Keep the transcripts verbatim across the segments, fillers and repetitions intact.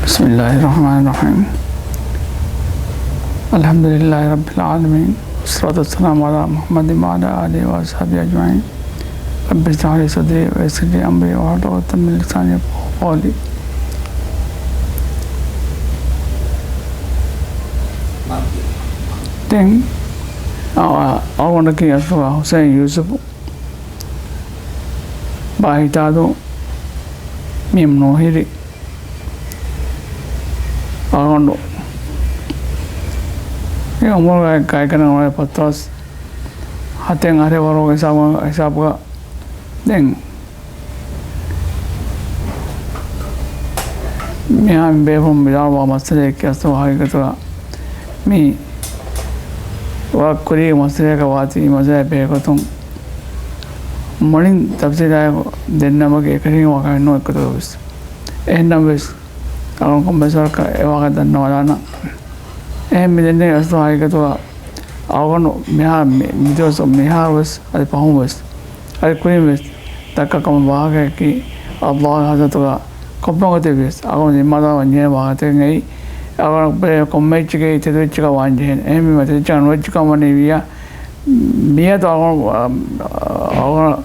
بسم الله الرحمن الرحيم. الحمد لله رب العالمين. والصلاة والسلام على محمد وعلى آله وصحبه أجمعين. رب اشرح لي صدري ويسر لي أمري واحلل عقدة من لساني يفقهوا قولي. ދެން އަ، އަޅުގަނޑަކީ އަސްލުގަ ހުސެން ޔޫސުފު ބާހިތާދޫ މީމް ނޫހިރި އަޅުގަނޑު އެ އުމުރުގައި ގާތްގަނޑަށް އުޅޭ ފަސްދޮޅަސް ހަތެއް އަހަރެއް ވަރުގެ ހިސާބު، ހިސާބުގަ ދެން މިހާ މި ބޭފުޅުން ވިދާޅުވާ މައްސަލައެއް ކިޔަސްތޯ ހަގީގަތުގަ މި ވަރަށް ކުރީގެ މައްސަލައަކަށް ވާތީ މައްސަލައާ ބެހޭގޮތުން މުޅިން ތަފްސީލާއެކު ދެންނަމަކީ އެކަށީގެންވާ ކަމެއް ނޫން އެއްގޮތަކަށް ވެސް. އެހެންނަމަވެސް، އަޅުގަނޑު ކޮންމެސް ވަރަކަށް އެ ވާހަކަ ދަންނަވާލާނަން. އެހެން މި ދެންނެވި އަސްލު ހަގީގަތުގަ އަޅުގަނޑު މިހާ-، މި-، މިދުވަސް މިހާރު ވެސް އަދި ފަހުން ވެސް އަދި ކުރިން ވެސް ދައްކާ ކޮންމެ ވާހަކައަކީ ﷲ ގެ ޙަޟްރަތުގަ ކޮންމެ ގޮތެއް ވިޔަސް އަޅުގަނޑު ޒިންމާދާރު ވާންޖެހޭ ވާހަކަތަކެއް އެއީ. އަޅުގަނޑު ބެ-، ކޮންމެ އެއްޗެއްގައި ތެދު އެއްޗަކަށް ވާންޖެހޭނެ. އެހެންވީމަ ތެދު އެއްޗަކަށް ނުވެއްޖެ ކަމަށް ވިޔަ މިއަދު އަޅުގަނޑު، އަ، އަޅުގަނޑު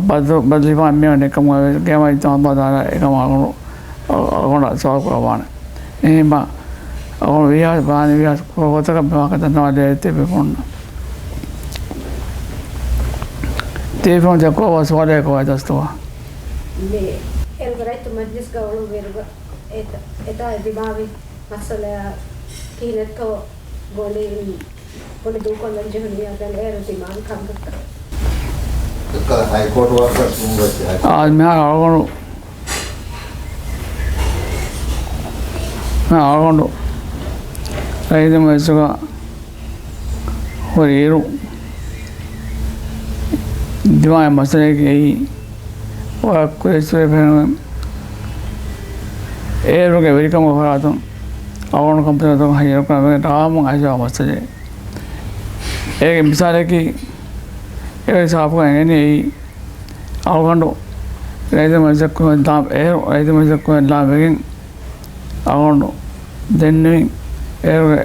ބަދަލު، ބަދަލުވާން މިއޮތް ނެތްކަމުގައި ވެސް ޤިޔާމަތް ދުވަހު ﷲ ތަޢާލާ އެކަމަށް އަޅުގަނޑު، އަޅުގަނޑަށް ސުވާލު ކުރައްވާނެ. އެހެންވީމަ އަޅުގަނޑު ވީހާ ބާނީ ވީހާ ކޮޅު ގޮތަކަށް މި ވާހަކަ ދަންނަވާލެވޭ ތިބޭފުޅުންނަށް. ތިބޭފުޅުން ދެކޮޅަށް ވާ ސުވާލެއް ކޮބާ ދަސްތުވާ؟ މި އެލްގަ ރައްޔިތު މަޖްލިސްގަ އުޅުއްވިއިރުގަ އެތަ-، އެތާ ދިމާވި މައްސަލައާ ކިހިނެއްތޯ ބުނި، ބުނި ދޫކޮށްލަން ޖެހުނީ އަދަން އޭރު ދިމާވި ކަންތައްތައް. އެކަލަ ހައިކޯޓު ވާކަށް ސުން ވެއްޖެ ހައިކޯޓު. އާ، މިހާރު އަޅުގަނޑު، މިހާރު އަޅުގަނޑު ރައްޔިތު މަޖްލިސުގަ ހުރިއިރު ދިމާވި މައްސަލައަކީ އެއީ ވަރަށް ކުރިއްސުރެ ފެނުނު އޭރުގެ ވެރިކަމުގެ ފަރާތުން އަޅުގަނޑު ކަންފަތުން ހައްޔަރުކުރާ މީހުން ރާމުން އައިސްވާ މައްސަލައެއް. އޭގެ މިސާލަކީ އެ ހިސާބުގަ އެނގެނީ އެއީ އަޅުގަނޑު ރައްޔިތު މަޖިލިސަށް ކުރިމަތިލާން، އޭރު ރައްޔިތު މަޖިލިސަށް ކުރިމަތިލާން ވެގެން އަޅުގަނޑު ދެންނެވިން އޭރުގެ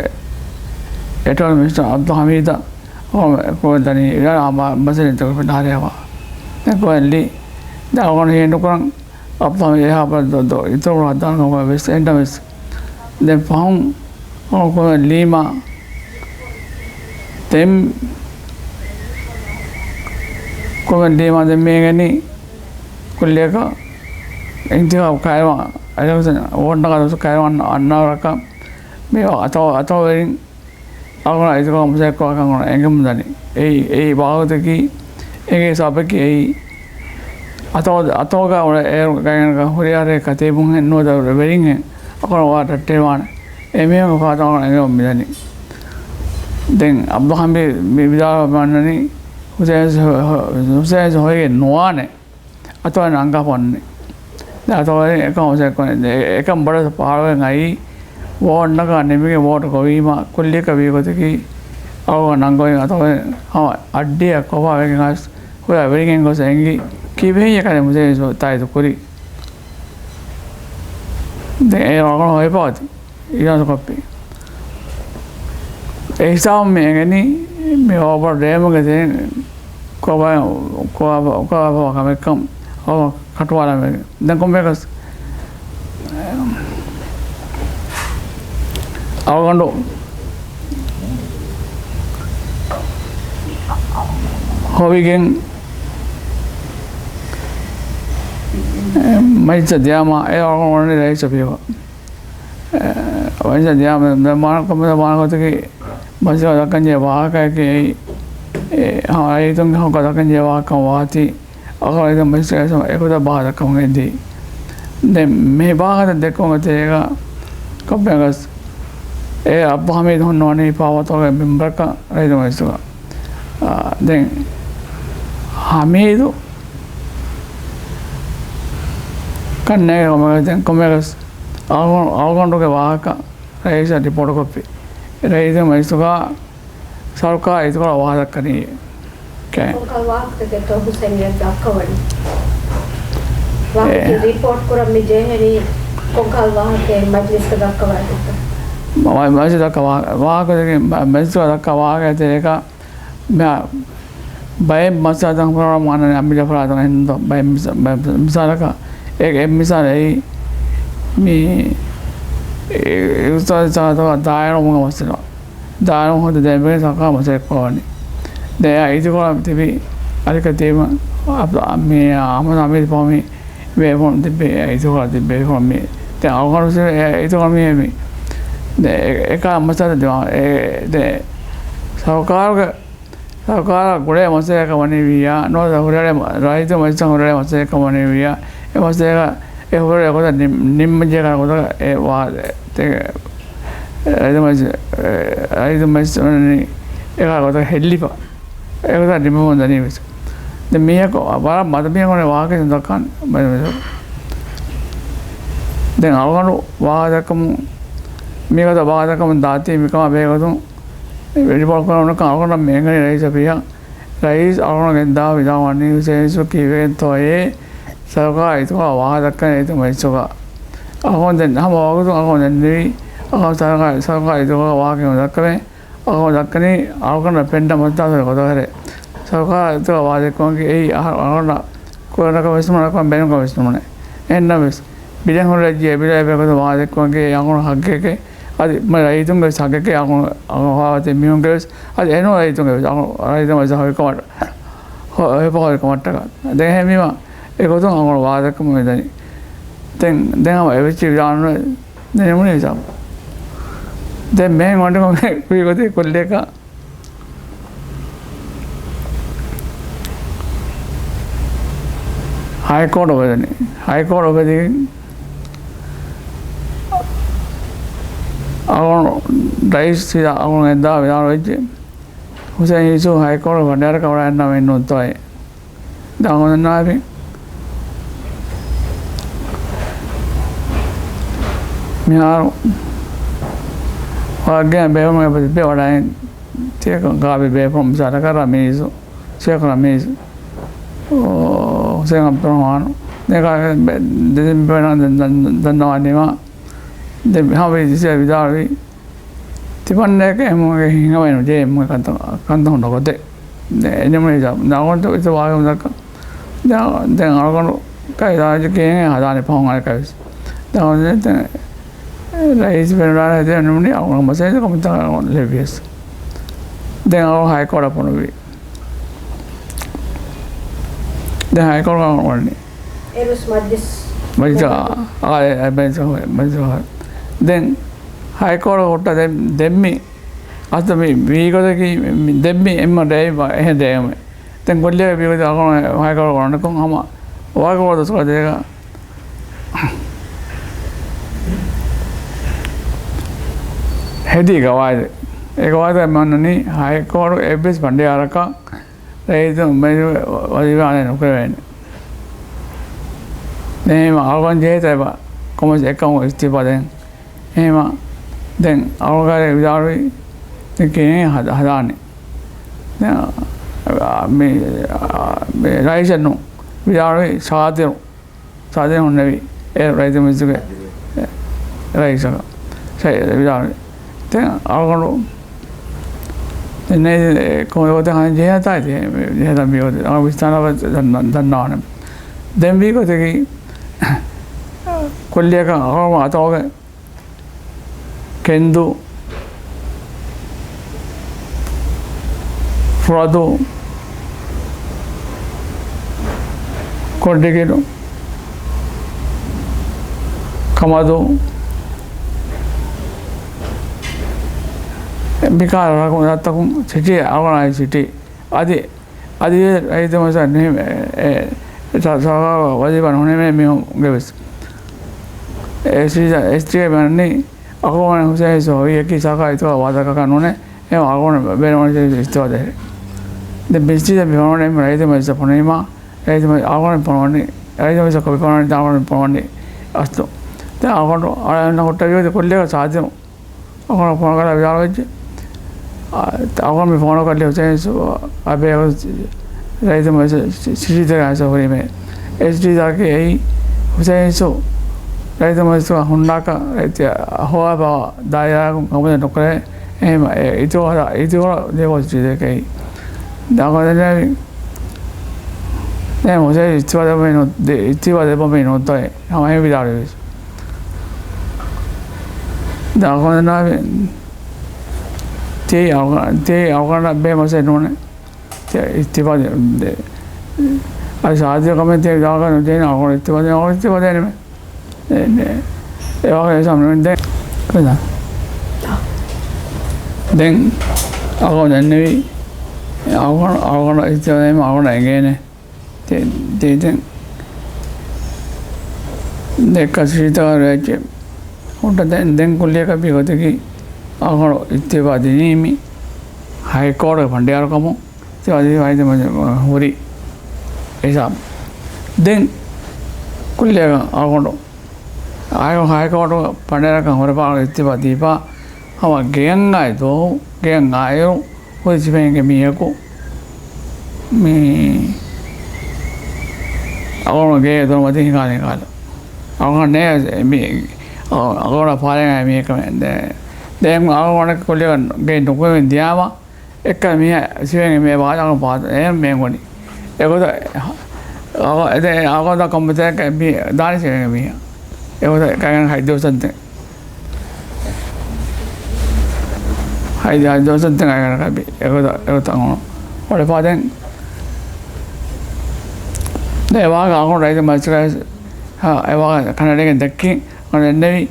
އެޓޯނީ މިނިސްޓަރ އަބްދުލް ހަމީދަށް އަޅުގަނޑު ކުރިމަތިލަނީ އާ މަ-، މަސައްކަތްތަކުގެ ފިނޑާރެއް ހަވާ. ދެން ކުރިމަތިލީ. ދެން އަޅުގަނޑު ހިޔެއް ނުކުރަން އަބްދުލް ހަމީދު އެހާ ބަ-، ދޮ-، ދޮ-، އިތުރު ހަދާން ކަމަށް ވެސް އެންނަ ވެސް. ދެން ފަހުން އަޅުގަނޑު ކުރިމަތިލީމަ ދެން ކުރިމަތިލީމަ ދެން މި އެނގެނީ ކުއްލިއަކަށް އިންތިޚާބު ކައިރިވާން، އަދި ވޯޓްނަގާ ދުވަސް ކައިރިވާން އަންނަ ވަރަކަށް މި އަތޮ-، އަތޮޅުވެރިން އަޅުގަނޑަށް އިތުރުކޮށް މަސައްކަތްކުރާކަން އަޅުގަނޑަށް އެނގެމުންދަނީ. އެއީ، އެއީ ވާހަކަތަކީ އެނގޭ ހިސާބަކީ އެއީ އަތޮޅު-، އަތޮޅުގަ އުޅޭ އޭރު ގައިގަނޑަކަށް ހުރިހާ ރެއެއް ކަތީބުންހެން ނުވަތަ ރެ-، ވެރިންހެން އަޅުގަނޑު ވާ ރައްޓެހިވާނެ. އެމީހުންގެ ފަހަތަށް އަޅުގަނޑަށް އެނގެމުން މިދަނީ. ދެން އަބްދުލް ހަމީދު މި ވިދާޅުވަމާންނަނީ ހުސެން ހު-، ހު-، ހުސެން ހުސެން ހޮއިގެން ނުވާނެ. އަތޮޅު އަންގާފަ އޮންނަނީ. ދެން އަތޮޅުވެރިން އެކަން ހުސެން ކޮށް، އެ-، އެކަން ބޮޑަށް ފާޅުވެގެން އައީ، ވޯޓް ނަގާ ނިމިގެން ވޯޓް ގޮވީމަ، ކުއްލިއަކަށް ވީ ގޮތަކީ، އަޅުގަނޑު ނަންގަވައި އަތޮޅުވެރިން ހަމަ އައްޑިއަށް ކޮބާ ވެގެން އައިސް، ހުރިހާ ވެރިންގެ ގޮސް އެނގި، ކީއްވެހެއްޔޭ ކަލޭ ހުސެން ތާއީދު ކުރީ؟ ދެން އޭރު އަޅުގަނޑު ހޮވިފަ އޮތީ. އިރާދަކޮށްފި. އެ ހިސާބުން މި އެނގެނީ މި އޯބަ ރޭމުގެ ތެރެއިން ކޮބާ، ކޮބާ، ކޮބާ ކަމެއްކަން އޯބަ ކަޓުވާލަން ވެގެން. ދެން ކޮންމެއަކަސް އަޅުގަނޑު ހޮވިގެން މަޖިލިސަށް ދިޔާމަ އެ އަޅުގަނޑު ވަނީ ރައީސް ސަފީހު. އެ، ވަނީ ދިޔާ މެ-، މެ-، މާނަ ކޮންމެ މާނަ ގޮތަކީ މަޖިލިސް ދައްކަންޖެހޭ ވާހަކައަކީ އެއީ، އެ، ހަމަ ރައްޔިތުންގެ ހައްގު ދައްކަންޖެހޭ ވާހަކަ ވާތީ، އަޅުގަނޑު މަޖިލިސް އެކުތަ ބާ ދައްކަމުން އެދީ. ދެން މި ވާހަކަ ދެއްކުމުގެ ތެރޭގަ ކޮންމެއަކަސް އޭރު އަބްދުލް ހަމީދު ހުންނަވަނީ ފާފަތޯގެ މިންބަރަކަށް ރައްޔިތު މަޖިލިސްގަ. އާ، ދެން ހަމީދު ކަންނޭނގެ ކޮންމެ-، ދެން ކޮންމެއަކަސް އަޅުގަނޑު-، އަޅުގަނޑުގެ ވާހަކަ ރައީސަށް ރިޕޯޓުކޮށްފި. ރައީސް މަޖިލިސުގަ ސަރުކާރަށް އިތުކޮޅަށް ވާހަކަ ދައްކަނީ. ކެ-، ކޮންކަހަލަ ވާހަކަތަކެއްތޯ ހުސެން އެ ދައްކަވަނީ؟ ވާހަކަ އެ. ރިޕޯޓް ކުރަން މި ޖެހެނީ ކޮންކަހަލަ ވާހަކައެއް މަޖްލިސްގަ ދައްކަވާތީތަ؟ މަ-، މަޖްލިސް ދައްކަވާ-، ވާހަކަ ދެކެ-، މަ-، މަޖްލިސްގަ ދައްކާ ވާހަކައެއް ތެރޭގަ މި-، ބައެއް މައްސަލަތައް ހުރަމުން އަންނަ އަނބިލަ ފަރާތުން އެހެން ބައެއް މިސާ-، ބައެއް މިސާލަކަށް އެ-، އެއް މިސާލެއް މި އި-، އި-، އި-، ދާއިރު މައްސަލަ. ދާއިރު ހޯދަ ދެން ސަރުކާރު މަސައްކަތް ކުރައްވަނީ. ދެން އެއާ އިތުކޮޅަށް ތިބި އަލިކަ ތީމަ އަބް-، މި އަހްމަދު ހަމީދު ފަހުމީ ބޭފުޅުން ތިބި އެއާ އިތުކޮޅަށް ތިބި ބޭފުޅުން މި ދެން އަޅުގަނޑު އެއާ އިތުކޮޅަށް މި މި ދެން އެ-، އެކާ މަސައްކަތް ދިމާ-، އެ-، ދެން ސަރުކާރުގެ، ސަރުކާރާ ގުޅޭ މަސައްކަތަކަށް ވަނީ ވިއްޔާ، ނުވަތަ ހުރެޅޭ މަ-، ރައްޔިތު މަޖިލިސް ހުރެޅޭ މަސައްކަތަކަށް ވަނީ ވިއްޔާ، އެ މަސައްކަތަކަށް އެ ހުރެ ގޮތަށް ނިން-، ނިންމައްޖެ ކަން ގޮތަކަށް އެ ވާ-، ތެ-، ރައްޔިތު މަޖި-، އެ، ރައްޔިތު މަޖިލިސް އެކާ ގޮތަށް ހެއްލިފަ. އެ ގޮތަށް ނިންމަމުން ދަނީ ވެސް. ދެން މީހަކު ވަރަށް މަދު މީހަކު ވާހަކަ ދައްކާނެ. ދެން އަޅުގަނޑު ވާހަކަ ދައްކަމުން، މި ގޮތަށް ވާހަކަ ދައްކަމުން ދާތީ މިކަމާ ބެހޭގޮތުން ރިޕޯޓް ކުރެވުނުކަން އަޅުގަނޑަށް މި އެނގެނީ ރައީސް އަފީހަށް. ރައީސް އަޅުގަނޑު ގެންދާ ވިދާޅުވަނީ ހުސެން އިސު ކީއްވެގެންތޯއޭ ސަރުކާރާ އިތުކޮޅަށް ވާހަކަ ދައްކަނީ ރައްޔިތު މަޖިލިސްގަ. އަޅުގަނޑު ދެން ހަމަ ވަގުތު އަޅުގަނޑު ދެންނެވީ އަޅުގަނޑު ސަރުކާރާ، ސަރުކާރާ އިތުކޮޅަށް ވާހަކަ ދައްކަމޭ. އަޅުގަނޑު ދައްކަނީ އަޅުގަނޑަށް ފެންނަ މަސައްކަތް ކޮށްދޭން. ސަރުކާރާ އިތުކޮޅަށް ވާހަކަ ދެއްކުމަކީ އެއީ އަހަ-، އަޅުގަނޑަށް ކުރަން ވިސްނުމަކަށް ބޭނުންކަން ވިސްނުމުން. އެހެންނަމަވެސް، ބިލެއް ހުރެއްޖެ، އެ ބިލާ ބެހޭގޮތުން ވާހަކަ ދެއްކުމަކީ އެ އަޅުގަނޑު ހައްގެކޭ. އަދި މި ރައްޔިތުންގެ ވެސް ހައްގެކޭ، އަޅުގަނޑު އަޅުގަނޑު ހޮވާފަ މީހުންގެ ވެސް، އަދި އެނޫން ރައްޔިތުންގެ ވެސް، އަޅުގަނޑު ރައްޔިތުން ވެސް ހޮވި ކަމަށް، ހޮ-، ހޮވި ކަމަށްޓަކާ. ދެން އެހެންވީމަ، އެގޮތުން އަޅުގަނޑު ވާހަކަ ދެއްކަމުން މި ދަނީ. ދެން، ދެން ހަމަ އެ ވެއްޗި ވިދާޅުވެ ދެނެމުނީ ސާ. ދެން މެހެން އޮންޑިކޮށް ވީ ގޮތީ ކުއްލިއަކަށް ހައިކޯޓް އުފެދުނީ. ހައިކޯޓް އުފެދިގެން އަޅުގަނޑު ރައީސް ސީދާ އަޅުގަނޑު ގެންދާ ވިދާޅުވެއްޖެ، ހުސެން އިސު ހައިކޯޓް ފަނޑިޔާރަކަށް ވަޑައިގަންނަވަނީ ނޫންތޯއޭ؟ ދާ ހޯދަންނާއިރި މިހާރު ވަރަށް ގިނަ ބޭފުޅުން އެބަ ތިއްބެވަޑައިގެން ތިޔަކަ ގާބި ބޭފުޅުން މިސާލަކަށް ރަމީޒު، ޝޭޚް ރަމީޒު، އޯ، ހުސެން އަބްދުއްރަހްމާނު، ދެން ދެ-، ދެ-، ދެ-، ދެން ދަންނަވާނީމާ ދެ-، ހަމަ ވި-، ވިދާޅުވީ ތިމަންނަޔަކަށް އެމީހުންގެ ހިނގަވައި ނުޖެހޭ އެމީހުންގެ ކަންތައް، ކަންތައް ހުންނަ ގޮތެއް. އެންމެ ނަގަންތަ އިތު ވާހަކަ ދައްކަ. ދެން، ދެން އަޅުގަނޑު ކައި ދާޖެ ކޭނގެ ހަދާނެ ފަހުން އަނެކަވެސް. ދެން ރައީސް ފެނުނާނެ ދެން ނިމުނީ އަޅުގަނޑު މަސައްކަތް ކޮމިޓީއަށް ލެއްވިޔަސް. ދެން އަޅުގަނޑު ހައިކޯޓަށް ފޮނުވި. ދެން ހައިކޯޓު އަޅުގަނޑު ވަނީ. އޭރުސް މަޖްލިސް. މަޖިލިސް، އާ، އާ، އާ، މަޖިލިސް، މަޖިލިސް. ދެން ހައިކޯޓު ހުއްޓަ ދެން، ދެން މި އަސްލު މި ވީގޮތަކީ މި، މި ދެން މި އެންމެ ރޭ ވަ-، އެހެން ރޭވުމެއް. ދެން ކުއްލިއަކަށް ވީގޮތަކީ އަޅުގަނޑު ހައިކޯޓު ވަނިކޮށް ހަމަ ވާގޮތަށް ސުވާލު ދޭގަ ހެދި ގަވާއިދެއް. އެ ގަވާއިދަށް މި އޮންނަނީ ހައިކޯޓު އެއްވެސް ފަނޑިޔާރަކަށް ރައީސު މެނު ވަޒީފާ އަދާ ނުކުރެވޭނެ. ދެން އަޅުގަނޑު ޖެހޭ ތައް ކޮންމެސް އެއްކަމު އިސްތިއުފާ ދޭން. އެހެންވީމަ ދެން އަޅުގަނޑު ވިދާޅުވީ ދެން ކިހިނެއް ހަދ-، ހަދާނީ. ދެން މި، މި ރައީސަށް ނޫން ވިދާޅުވީ ސާދިރު. ސާދިރު ހުންނެވީ އެ ރައްޔިތު މަޖިލިސްގެ ރައީސަކަށް. ސައި ވިދާޅުވި. ދެން އަޅުގަނޑު ދެން ކޮންމެ ގޮތެއް ހަނދާން ޖެހޭތާ އިތި ޖެހޭތާ މި ގޮތެއް އަޅު ވިސްނާލަބަ ދަން-، ދަންނަވާނެ. ދެން ވީ ގޮތަކީ ކުއްލިއަކަށް އަޅުގަނޑު އަތޮޅުގެ ކެންދޫ، ފުރަތޫ، ކޮނޑިގިރު، ކަމަދޫ، މިކާ ރަށްތަކުން ސިޓީ އަޅުގަނޑާއި ސިޓީ. އަދި، އަދި ރައްޔިތު މަޖިލިސް ނިހި-، އެ، އެ، ސަ-، ސަރުކާރު ވަޒީފާ ނުހިމޭ މީހުންގެ ވެސް. އެ ސިޓީ، އެ ސިޓީގައި މި އަންނަނީ އަޅުގަނޑު ހުސެން އިސު ހޮވިއްޔަކީ ސަރުކާރާ އިތުރަށް ވާދަކަކަށް ނޫނޭ. އެ އަޅުގަނޑު ބޭނުންވަނީ އިސްތިއުފާ ދޭން. ދެން މި ސިޓީ މި ފޮނުވަނީ ރައްޔިތު މަޖިލިސް ފޮނުވީމާ، ރައްޔިތު މަޖިލިސް އަޅުގަނޑު ފޮނުވަނީ، ރައްޔިތު މަޖިލިސް ކޮބި ފޮނުވަނީ، އަޅުގަނޑު ފޮނުވަނީ އަސްލު. ދެން އަޅުގަނޑު އަޅުގަނޑު ހުއްޓަވި ކުއްލިއަކަށް ސާދިރު އަޅުގަނޑު ފޮނުކޮށް ވިދާޅުވެއްޖެ. އަޅުގަނޑު މި ފޮނުކޮށްލީ ހުސެން އިސު އާ ބޭފުޅުން ރައްޔިތު މަޖިލިސް ސިޓީތަކަށް އައިސް ހުރީމޭ. އެ ސިޓީތަކަކީ އެއީ ހުސެން އިސު ރައްޔިތު މަޖިލިސްގަ ހުންނާކަށް ރައްޔިތު ހޯއާބާ ދާއިރާއަކުން ގަބޫލެއް ނުކުރޭ. އެހެން އިތުބާރު، އިތުބާރު ދޭ ގޮތް ޖެހޭ. ދާކޮށް ދެންނެވި، ދެން ހުސެން އިތުބާރު ދެއްވަމުން ނު-، ދެ-، އިތުބާރު ދެއްވަމުން ނުއޮތްތޯއޭ؟ ހަމަ އެހެން ވިދާޅުވި. ދާކޮށް ދެންނެވި، ތިޔަ އަޅުގަނޑަށް ބެހޭ މައްސަލައެއް ނޫނޭ. ތިޔަ އިތުބާރު ދޭ. އަދި ސާދިޔާ ކަމެއް ތިޔަ ވިދާޅު ކަން ނުޖެހޭނެ، އަޅުގަނޑު އިތުބާރު ދޭން، އަޅުގަނޑު އިތުބާރު ދޭން. އެ، އެ، އެވާހަކަ އެސާމް ނުވެން ދެން. ދެން އަޅުގަނޑު ދެންނެވި، އަޅުގަނޑު، އަޅުގަނޑަށް އިތުބާރު ދޭން އަޅުގަނޑަށް އެނގޭނެ. ދެ-، ދެ-، ދެން ދެއްކަ ސީތަކަށް ރޭޗެ. ހުންނަ ދެން، ދެން ކުއްލިއަކަށް ބި ގޮތަކީ އަޅުގަނޑު އިތުބާރު ދިނީމީ ހައިކޯޓުގެ ފަނޑިޔާރުކަމުން. އިތުބާރު ދީފަ ހައިދަމަ ހުރި ހިސާބު. ދެން ކުއްލިއަކަށް އަޅުގަނޑު، އަޅުގަނޑު ހައިކޯޓުގެ ފަނޑިޔާރަކަށް ހުރެފާ އިތުބާރު ދީފަ ހަމަ ގެޔަށް އައި ދުވަހު، ގެޔަށް އައިއިރު ހުރި ސިފައިންގެ މީހަކު މި އަޅުގަނޑު ގޭގެ ދޮރުމަތީ ހިނގާލި ހިނގާލި. އަޅުގަނޑު ނޭ މި އަޅުގަނޑަށް ފާޅައިގަތް މީހަކަށް ދެ-، ދެން އަޅުގަނޑަކަށް ކުއްލިއަކަށް ގެއެއް ނުކުރެވެން ދިޔާމަ، އެއްކަލަ މީހާ ސިފައިންގެ މީހާ ވާދަކަށް ފާ-، އެހެން މޭން ގޮނި. އެގޮތަށް އަ-، އެ-، އަޅުގަނޑަށް ކޮންމެ ތެރެއަކަށް މި ދާނީ ސިފައިންގެ މީހާ. އެގޮތަށް ކައިގަނޑަކަށް ހަތް ދުވަސް ދެން. ހަތް ދު-، ހަތް ދުވަސް ދެން އަޅުގަނޑަކަށް ބި. އެގޮތަށް، އެގޮތަށް އަޅުގަނޑު އޮޅެފާ ދެން. ދެން އެ ވާހަކަ އަޅުގަނޑު ރައްޔިތު މަޖިލިސްގައި، އެ ވާހަކަ ކަނޑައެޅިގެން ދެއްކި، އަޅުގަނޑު ދެންނެވި.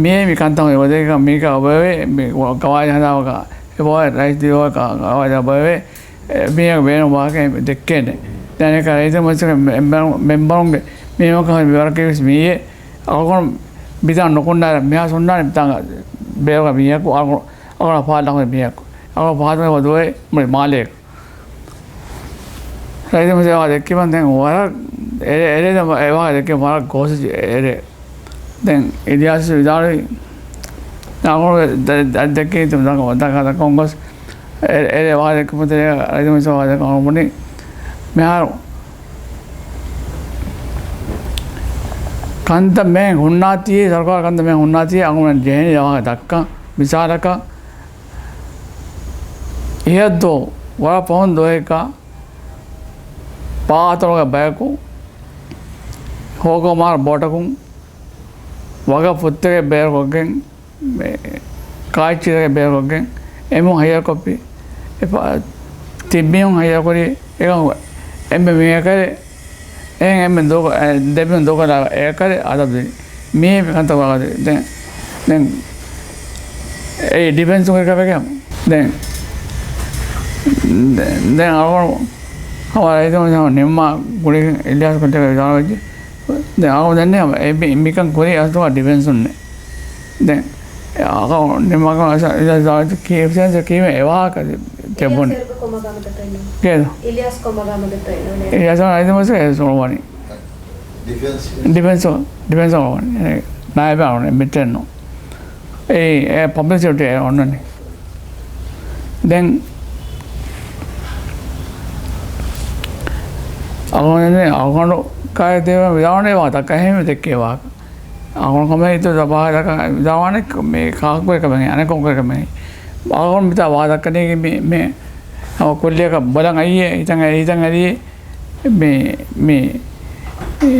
މިއީ މި ކަންތައް ހުރި ގޮތަކަށް މީގަ އޮވެވޭ، މި ގަވާއިދު ހަނދާންވަގަ އެބައޮތް ރައީސް ދިވެހި ގަވާއިދު އެބައޮވޭ، މީހަކަށް ބޭނުން ވާހަކައެއް ދެއްކޭނެ. ދެން އެކަ ރައީސް މަޖިލިސްގެ މެ-، މެ-، މެމްބަރުންގެ މިނިވަކަށް މި ވަރަކީވެސް މިއީ، އަޅުގަނޑު މިތާނގަ ނުކުންނާއިރަށް މިހާ ހުންނާނެ މިތާނގަ ބޭރުގަ މީހަކު އަޅުގަނޑު، އަޅުގަނޑަށް ފާޑު ދަންނަ މީހަކު. އަޅުގަނޑު ފާޑު ދަންނަ ދުވަހެއް މުޅި މާލޭގަ. ރައީސް މަޖިލިސް ވާހަކަ ދެއްކީމަ ދެން ވަރަށް އެ-، އެރޭ ދެން އެ ވާހަކަ ދެއްކީމަ ވަރަށް ގޯސްވެއްޖެ އެރޭ. ދެން އިލްޔާސް ވިދާޅުވީ، އަޅުގަނޑު ދެ-، ދެ-، ދެއްކީ ތި ދަން ދަން ކޮން ގޮސް އެ-، އެރޭ ވާހަކަ ދެއްކުމަށް ތެރޭ ރައީސް މަޖިލިސް ވާހަކަ ދެއްކުމަށް ބުނި. މިހާރު ކަންތައް މެހެން ހުންނާތީ، ސަރުކާރު ކަންތައް މެހެން ހުންނާތީ، އަޅުގަނޑު ޖެހޭނީ ވާހަކަ ދައްކަން. މިސާލަކަށް، އިހަށްދުވަހު ވަރަށް ފަހުން ދުވަހަކަށް ޕާއަތޮޅުގެ ބަޔަކު ހޯކޮމާރު ބޯޓަކުން ވަގަށް ފުއްތަކެއް ބޭރުކޮށްގެން، މެ-، ކާއެއްޗިތަކެއް ބޭރުކޮށްގެން އެމީހުން ހައްޔަރުކޮށްފި. އެ ތިން މީހުން ހައްޔަރުކުރީ އެކަމަކު އެންމެ މީހަކަށް އެހެން އެންމެ ދޫކޮ-، އެ، ދެމީހުން ދޫކޮށްލާ އެއަކަށް އަދަބު ދިނީ. މީހެއް މި ކަންތައް ވާގޮތަށް. ދެން، ދެން އެ ޑިފެންސު ކުރި ކަމެކޭ. ދެން، ދެ-، ދެން އަޅުގަނޑު ހަމަ ރައީސު ހަމަ ނިންމާ ގުޅިގެން އިލްޔާސް ކޮންޓެކް ވިދާޅުވެއްޖެ. ދެން އަޅުގަނޑު ދެންނެވި މި-، މިކަން ކުރީ އަސްލުގަ ޑިފެންސުންނޭ. ދެން އަޅުގަނޑު ނިންމާކަމަށް އިލްޔާސް ވިދާޅުވެއްޖެ ކީ-، އިލްޔާސް ކީއްވެ އެ ވާހަކަ ތެބުނީ. ކޭދޯ؟ އިލްޔާސް ކޮން މަގާމަކަށްތޯ އިންނަނީ؟ އިލްޔާސް އަޅުގަނޑު އައިސް އެ ސޮޅުވަނީ. ޑިފެންސް. ޑިފެންސް، ޑިފެންސް އޮޅުވަނީ. އެ، ނާއިބާ އޮންނަ މިތެން ނޫން. އެ، އެ ޕަބްލިސިޓީ އެ އޮންނަނީ. ދެން އަޅުގަނޑު، އަޅުގަނޑު ކާއެއް ދޭ ވިދާޅުވަނީ ވާހަކަ ދައްކަން އެހެން ދެއްކޭ ވާހަކަ. އަޅުގަނޑު ކަމެއް އިތުރު ވާހަކަ ދައްކަން ވިދާޅުވާނެ މީ ކާކު ކުރެ ކަމެއް، އަނެއް ކޮން ކުރެ ކަމެއް. އަޅުގަނޑު މިތާ ވާހަކަ ދައްކަނީ މި، މި ހަމަ ކުއްލިއަކަށް ބޮލަށް އައީ، ހިތަށް އައީ، ހިތަށް އައީ. މި، މި، އެ،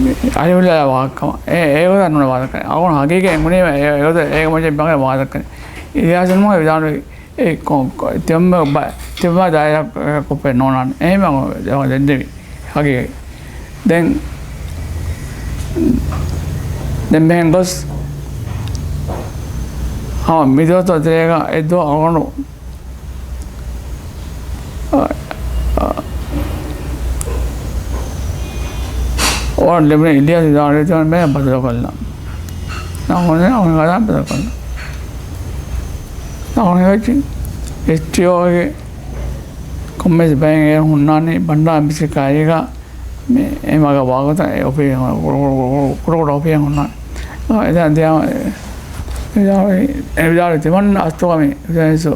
މި އަލިހުލާ ވާހަކަ. އެ، އެގޮތަށް ނޫން ވާހަކަ. އަޅުގަނޑު ހަގީގަތް އެނގުނީ އެ، އެގޮތަށް އޭގެ މަޖެއް ބަގެ ވާހަކަ. އިލްޔާސް ނޫން ވިދާޅުވީ އެ ކޮ-، ކޮ-، ތިމަންމެ ބަ-، ތިމަންމެ ދާއިރާ ކޮށްފަ ނޯނާނެ. އެހެން ދެންނެވި ހަގީގަތް. ދެން، ދެން މެހެން ގޮސް ހަމަ މިދުވަސް ތެރޭގަ އެއްދުވަހު އަޅުގަނޑު އަ، އަ، އޮވަރ ލެބުނީ އިލްޔާސް ވިދާޅުވި މެ ބަދަލުކޮށްލަން. ނަމަވެސް އަޅުގަނޑު ބަދަލުކޮށްލަން. އަޅުގަނޑު އެސްޓީއޯގެ ކޮންމެސް ބައެއް އޭރު ހުންނާނީ ބަންޑާރަ މިސްކިތް ކައިރީގަ މި އެ މަގަށް ވާގޮތަށް އެ އޮފީހެއް ކުޑަ ކުޑަ އޮފީހެއް ހުންނާނެ. އެ ދެ-، ދެ-، އެ ވިދާޅުވި، އެ ވިދާޅުވި ތިމަން އަސްތުގަ މި ހުސެން އިސް،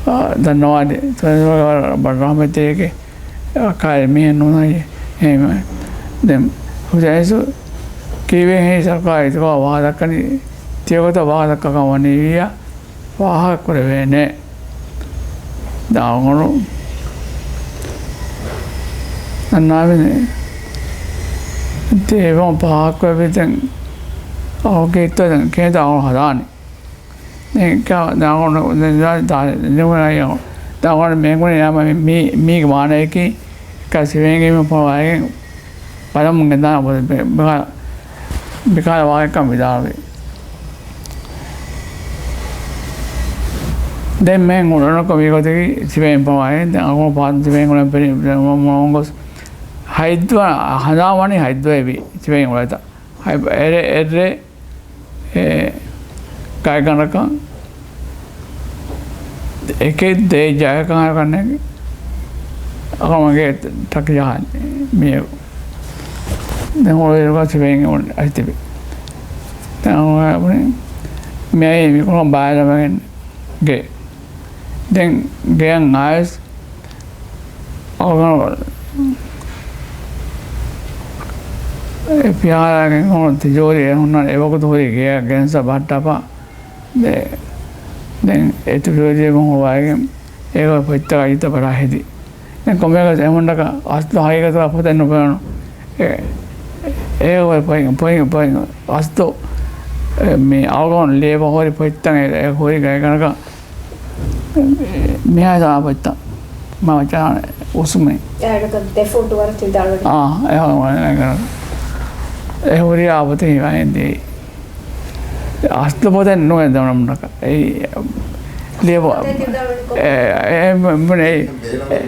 އާ، ދަންނަވާނެ. ހުސެން އިސް ވަރަށް ބަޑު ރަހްމަތްތެރިއެކޭ. އާ، ކާއެއް މީހެއް ނޫން ހައްޔެ. އެހެންވެ. ދެން ހުސެން އިސް ތިބެހެން ސަރުކާރު އިތުރުކޮށް ވާހަކަ ދައްކަނީ ތިޔަގޮތަށް ވާހަކަ ދައްކާކަށް ވަނީވިއްޔާ ފާހަގަކުރެވޭނެ. ދާން އަޅުގަނޑު ދަންނާވިނެ ތޭވަން ފާހަގަކުރެވި ދެން އަޅުގަނޑު ކީއްތޯ ދެން ކޭތަ އަޅުގަނޑު ހަދާނީ. ދެން ކާ-، ދާން އަޅުގަނޑު ދެން ދާ-، ދާ-، ދެން އަޅުގަނޑު މޭގުނި ނާމަ މީ، މީގެ މާނަޔަކީ ކާ ސިވެންގެ މި ފޮޅާގެން ބަލަމުން ގެންދާނެ ބަ-، ބަ-، މިކަހަލަ ވާހަކަ ވިދާޅުވި. ދެން މެން އުޅުނުކޮށް މިގޮތަކީ ސިވެން ފޮޅާއެއް. ދެން އަގުން ފާދަ ސިވެން އުޅެން ފެނި އޮންގޮސް ހަތްދުވަ ހަނދާން ވަނީ ހަތްދުވައެވި ސިވެން އުޅޭތަ. ހަތް އެރެ، އެއްރޭ އެ، ގާތްގަނޑަކަށް އެކެއް ދޭ ޖަހަކަށް ހަރަކަށް ނެގި އަޅުގަނޑުގެ ޓަކި ޖަހާނީ މިއަދު. ދެން ހުޅުވި އިރުގަ ސިވެން އައި ތިބި. ދެން އަޅުގަނޑު ބުނި މިއައީ މިކޮޅަށް ބާލަމެން ގެ. ދެން ގެޔަށް އައިސް އަޅުގަނޑު އެ ފިހާރައިގެން ހުންނަ ތިޖޯރި އެ ހުންނަ އެވަގުތު ހުރި ގެޔަށް ގެންސަ ބަހައްޓާފަ. ދެ-، ދެން އެ ތިޖޯރިއަކުން ހުޅުވައިގެން އޭގޮތަށް ފޮތްތަކާ އިތަށް ބަރާ ހެދި. ދެން ކޮންމެއަކަސް އެމުންޑަކަށް އަސްލު ހަގީގަތުގަ ފޮތެއް ނުފެނުނު. އެ-، އޭގޮތަށް ފޮތް، ފޮތް، ފޮތް އަސްލު އެ މި އަޅުގަނޑު ލިޔެފަ ހުރި ފޮތްތައް އެ، އެ ހުރި ގައިގަނޑަކަށް މިހާ ދާ ފޮތްތައް މަ ވައްޗާ އުސުމެ. އެހެނަކަށް ދެ ފޫޓު ވަރަށް ތިދާޅުވެ. އާ، އެ ހުރި އާ ފޮތެއް ހިވާ ހެނދީ. އަސްލު ފޮތެއް ނުވެ ދެވަނަމުންނަކަށް. އެއީ ލިޔެފަ-، ފޮތެއް ތިދާޅުވެ ކޮ؟ އެ، އެ، މު-، މު-، އެ، އެ،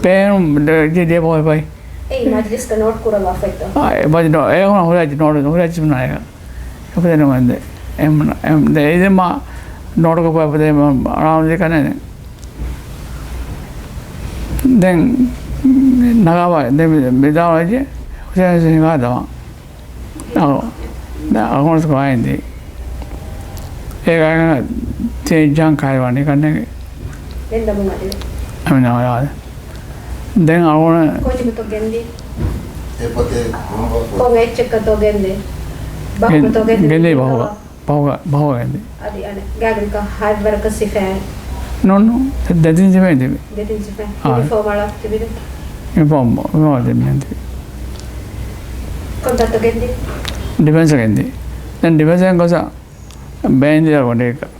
ބޭނުން ލިޔެފަ ހިފައި. އެއީ މަޖްލިސްގަ ނޯޓް ކުރައްވާ ފޮތްތަ؟ އާ، އެ މަޖް-، ނޯ-، އެ ހުރި ހުރި ހުރި އެފަދަ ނުވަންދެ. އެމް، އެމް، ދެ، އެ ދެ މާ ނޯޓު ކޮށް ފަދަ އަޅާމުދީ ކަނެ. ދެން ނަގާބާ، ދެ މި، މި ދާވައިޖެ ހުސެން ހިނގާ ދަވާ. އަ، ދަ، އަގުނަސް ކާއިންދީ. އޭގަ ތި ޖާން ކާއި ވާނީ ކަންނެގެ. ދެން ދަމުން އަދިވެ. އަމި ނާ ވާ. ދެން އަޅުގަނޑު ކޮން ޖިބަތޯ ގެންދީ؟ އެ ޕޮތެއް ކޮން އެއްޗެއްކަތޯ ގެންދޭ؟ ބަހުގަތޯ ގެންދޭ؟ ގެންދީ ބަހުގަ. ބަހުގަ، ބަހުގަ ގެންދީ. އަދި އަނެއް ގާގަނޑަކަށް ހަތް ވަރަކަށް ސިފައެއް؟ ނޯ، ނޯ. ދެތިން ސިފައެއް ތިބި. ދެތިން ސިފައެއް. އާ. ޔުނިފޯމް އަޅާ ތިބިދެ؟ ޔުނިފޯމް، ޔުނިފޯމް ތިބި. ކޮންތާތޯ ގެންދީ؟ ޑިފެންސަށް ގެންދީ. ދެން ޑިފެންސަށް ގޮސް ބޭންދިޔަ ގޮނޑޭކަށް.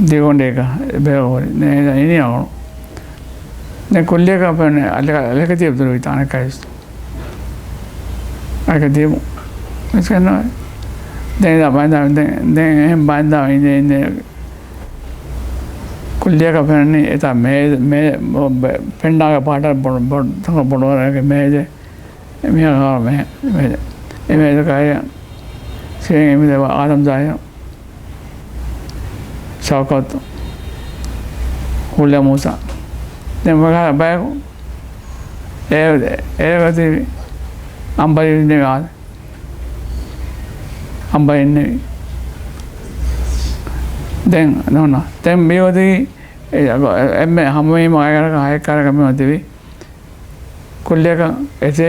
ދިގުނޑޭގަ ބޭރު ހުރި. ދެން އެ އިނީ އަޅު. ދެން ކުއްލިއަކަށް ފެން އަލި-، އަލިކަތީބު ދުރުވި ތާނެ ކައިސް. އަލިކަތީބު. މިސްކިތް ނޫން. ދެން އިން ބައިންދާ، ދެން، ދެން އެހެން ބައިންދާ އިނދެ، އިނދެ. ކުއްލިއަކަށް ފެންނަނީ އެތާ މޭ-، މޭ-، ބެ-، ފެންނާގެ ޕާޓަށް ބޮޑު، ބޮޑު، ތަކު ބޮޑު ވަރަކަށް މޭޒެ. މިހާ ގާ މޭ-، މޭޒެ. އެ މޭޒަކާއި ސިވެން އެމިދެ އާދަމް ޒާހިރު. ޝައުކަތު، ހުލެ މޫސާ. ދެން ވަގާ ބަޔަކު އޭ، އޭގަތި އަނބަރީ އިންނެވި އާދެ. އަނބަރީ އިންނެވި. ދެން ނޫން. ދެން މިއޮތީ އެ، އެ، އެންމެ ހަމަވީމަ އަގަރަކަށް ހައެއްކާރަކަށް މިއޮތިވި. ކުއްލިއަކަށް އެތޭ،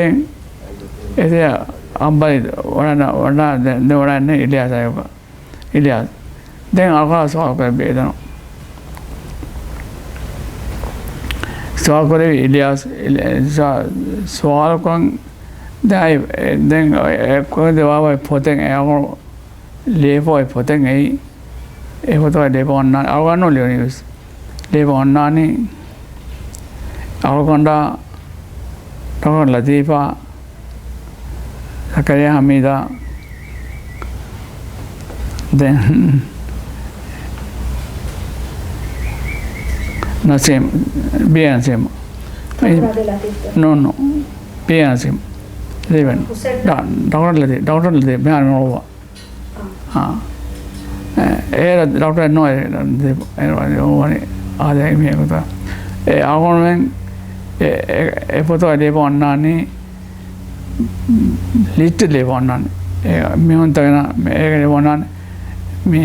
އެތޭ އަނބަރީ ވަޑަން، ވަޑަން، ދެ، ދެ ވަޑަން އިލިޔާސް އަޔުގަ. އިލިޔާސް. ދެން އަޅުގަނޑަށް ސުވާލު ކުރެއްވި އެތަނު. ސުވާލު ކުރެއްވި އިލިޔާސް، އިލި-، ސުވާ-، ސުވާލުކޮށް ދެން އައި-، އެ-، ދެން އެ-، އެ-، ކުރެއްވާ އޮތް ފޮތެއް އެ އަޅުގަނޑު ލިޔެފަ އޮތް ފޮތެއް އެއީ. އެ ފޮތުގަ ލިޔެފަ އޮންނާނީ. އަޅުގަނޑު ލިޔުނީ ވެސް. ލިޔެފަ އޮންނާނީ. އަޅުގަނޑާ، ޑޮކްޓަރ ލަތީފާ، ޒަކަރިޔާ ހަމީދާ، ދެން ނަސީމް، ބީ އޭ ނަސީމް. ޑޮކްޓަރ އަބްދުލް ލަތީފް. ނޯ، ނޯ. ބީ އޭ ނަސީމް. ދެވަން. ހުސެން. ޑ-، ޑޮކްޓަރ ލަތީފް، ޑޮކްޓަރ ލަތީފް، މިހާރު ނޯ. އާ. އާ. އެ، އޭރަށް ޑޮކްޓަރ ނޯ، އޭރަށް ދެ-، އޭރު ވަނީ އޯ ވަނީ އާދެ މި ގޮތަށް. އެ އަޅުގަނޑުމެން އެ، އެ، އެ ފޮތުގަ ލިޔެފަ އޮންނާނީ، ލިސްޓް ލިޔެފަ އޮންނާނީ. އެ މީހުންތަކުގެ ނަ-، މެ-، އޭގަ ލިޔެފަ އޮންނާނީ. މި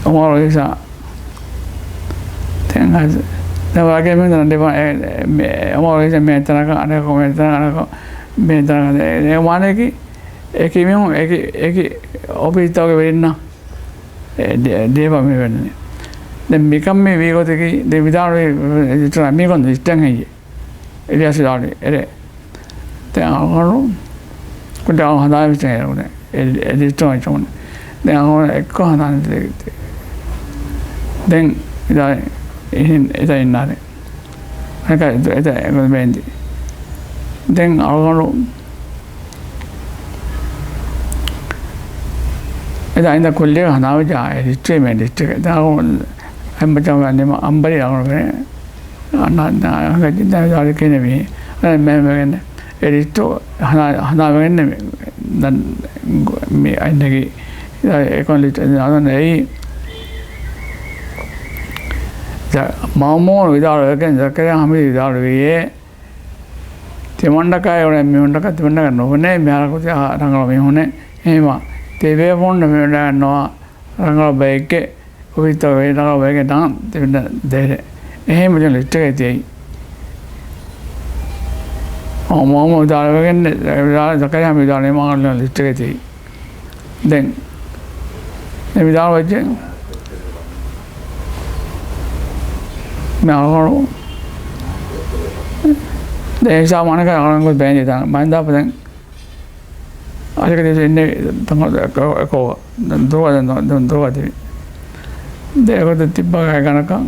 އުމަރު އީސާ. ދެން އަދި، ދެން ވަރަށް މީހުން ލިޔެފަ، އެ، އެ، މި، އުމަރު އީސާ މި ތަނަކަށް، އަނެކަކު މި ތަނަކަށް، އަނެކަކު މި ދަން ވާނެކި އެކި މީހުން އެކި، އެކި އޮފީސްތަކުގެ ވެރިންނަށް އެ ދި-، ދިޔަބަ މި ވެންނެ. ދެން މިކަން މި ވީގޮތަކީ، ދެން ވިދާޅުވި ރެޖިސްޓަރ މީގޮން ލިސްޓެއް ހެއްޔެ؟ އިލްޔާސް ވިދާޅުވި އެރޭ. ދެން އަޅުގަނޑު ކުޑަ ހަނދާން ވެސް އެރުނެ. އެ، އެ ލިސްޓު ވެއްޖެ މުން. ދެން އަޅުގަނޑު އެއްކޮށް ހަނދާން ދެ-، ދެ-، ދެން އިދާ އިހިން އެތަ އިންނާރެ. އަނެކާ އެތަ އެގޮތަށް ބޭންދި. ދެން އަޅުގަނޑު އެދާ އިންދާ ކުއްލިއަކަށް ހަނދާން ވެއްޖެ އެ ލިސްޓެއް މޭ ލިސްޓެއް. ދެން އަޅުގަނޑު އެ މައްޗަށް ވަނީމަ އަނބަރީ އަޅުގަނޑު އަންނަ އަނގަ ޖިންދާ ވިދާޅުވި ކިހިނެއް ވީ؟ އަނެއް މެ ވެގެން އެ ލިސްޓު ހަނދާ، ހަނދާ ވެގެން މި ދަން މި އަތް ނެގި އެކައުންޓް ލިސްޓް އަދަން އެއީ. މައުމޫނު ވިދާޅުވެގެން ޒަކަރިޔާ ހަމީދު ވިދާޅުވީއޭ، ތިމަންޑަކާއި އުޅޭ މީހުންނަކަށް ތިމަންޑަކަށް ނުބުނޭ މިހާރަކު ތި ރަނގަޅު މީހުނެއް. އެހެންވީމަ ތިބޭފުޅުންނަށް މި ރަނގަޅު ބައެއްގެ އޮފީސްތަކުގައި ރަނގަޅު ބައެއްގެ ނަން ތިބިންނަށް ދޭށޭ. އެހެން މި ލިސްޓެއްގައި ތިއައީ. މަ-، މަ-، މަ-، ވިދާޅުވެގެން، ވިދާޅު، ޒަކަރިޔާ ހަމީދު ވިދާޅުވީ މާ ލިސްޓެއްގައި ތިއައީ. ދެން ދެން ވިދާޅުވެއްޖެ. މި އަޅުގަނޑު ދެން ހިސާބު އަނެކާ އަޅުގަނޑު ބޭންދި ތަން މައިންދާފަ ދެން އަދި ކަދި އިންނެވި ތަން އެކޯ، އެކޯ ދުރުގަ ދުރުގަ ތިބި. ދެ އެގޮތަށް ތިއްބާ ގާތްގަނޑަކަށް